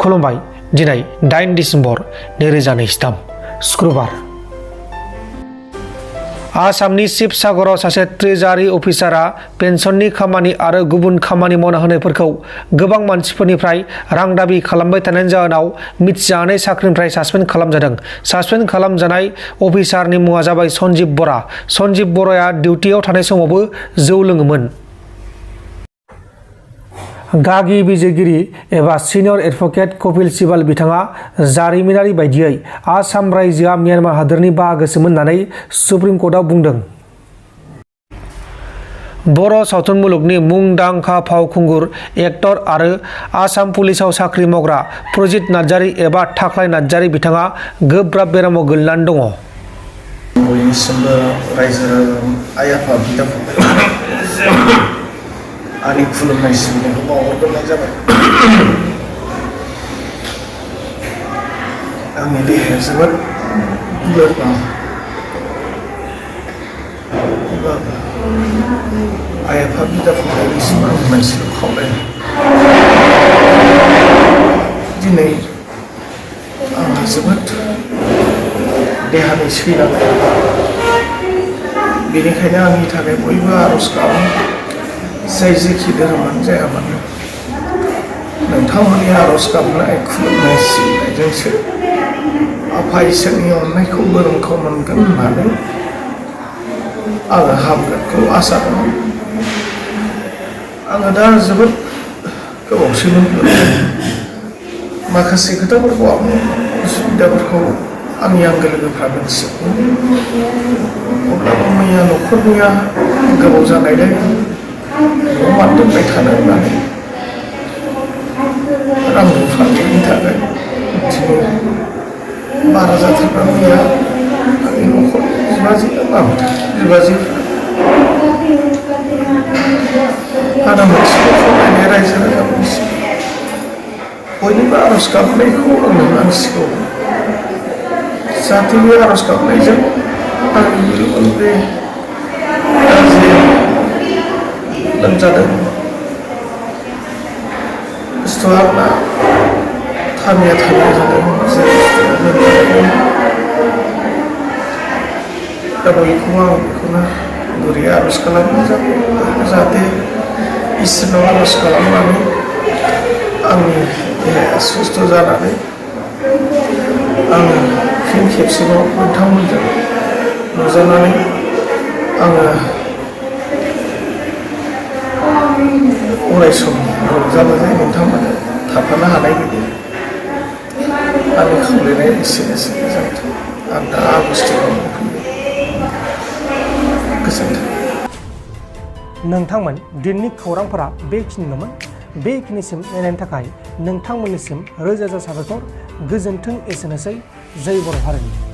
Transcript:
खुलुमबाय दिनै 8 डिसेम्बर 2023 शुक्रबार आसामनि शिबसागराव सासे ट्रेजारि अफिसारा पेन्सननि खामानि आरो गुबुन खामानि मावना होनायफोरखौ गोबां मानसिफोरनिफ्राय रां दाबि खालामबाय थानायनि जाहोनाव मिथिजानाय साख्रिनिफ्राय सासपेन्ड खालामजादों। सासपेन्ड खालामजानाय अफिसारनि मुङा जाबाय सन्जीब बरा। सन्जीब बराया डिउटियाव थानाय समावबो जौ लोङोमोन। गागि बिजिरगिरि एबा सिनियर एडभोकेट कपिल सिबाल बिथाङा जारिमिनारि बायदियै आसाम रायजोआ म्यानमार हादोरनि बाहागोसोमोन होननानै सुप्रिम कर्टआव बुंदों। बर' सावथुन मुलुगनि मुंदांखा फावखुंगुर, एक्टर आरो आसाम पुलिसाव साख्रि मावग्रा प्रजित नार्जारी एबा थाख्लाय नार्जारी बिथाङा गोब्राब बेरामाव गोलैनानै दङ। बयनिसिमबो रायजो आइ आफा बिदा फंबाय आंनि खुलुमनाय सिबिनायखौ बावहरग्रोनाय जाबाय। आंनि देहाया जोबोद लोरबां। आइ आफा बिदा फंबायनिसिम आं मोनसेल' खावलायनाय, दिनै आंहा जोबोद देहानि सैनांगौ, बेनिखायनो आंनि थाखाय बयबो आर'ज गाबो। जाय जेखि धोरोमानो जाया मानो नोंथांमोननि आर'ज गाबनाय खुलुमनाय सिबिनायजोंसो आफा इसोरनि अननायखौ बोरोमखौ मोनगोन होननानै आङो हामगोनखौ आसा दङ। आङो दा जोबोद गोबावसै माखासे खोथाफोरखौ आं उसुबिदाफोरखौ आंनि आंगो लोगोफ्रा मिथिजोबो। अब्लाबो मैया न'खरनिया गोबाव जानायलाय न'आव मानो दोनबाय थानो होननानै रां रुफा गैयिनि थाखाय दिनै बारा जाथारना मैया आंनि न'खरनि बिबाजैफ्रा आदा मोनसेखौ खावलायनाय रायजो राजाफोरनिसिम बयनिबो आर'ज गाबनायखौ आंनो नांसिगौ। जाहाथे बे आर'ज गाबनायजों आंनि इयुन बे लोमजादों बुस्थुआ आंना थामिया जादों। दा बयखौ आं बेखौनो गुरै आर'ज खालामनाय जाबाय, जाहाथे इसोरनाव आर'ज खालामनानै आंनि देहाया सुस्थ' जानानै आङो फिन खेबसेबाव नोंथांमोनजों नुजानानै आङो अरायसम रंजाबाय नोंथांमोननो थाफानो हानाय बायदि आंनि खावलायनाया एसेनोसै। गोजोन्थों। आं दा आगस्टियाव फैयो। गोजोन्थों। नोंथांमोन दिनैनि खौरांफोरा बेखिनिल'मोन। बेखिनिसिम नायनायनि थाखाय नोंथांमोननिसिम रोजा रोजा साबायखर। गोजोन्थों। एसेनोसै। जय बर' हारिनि।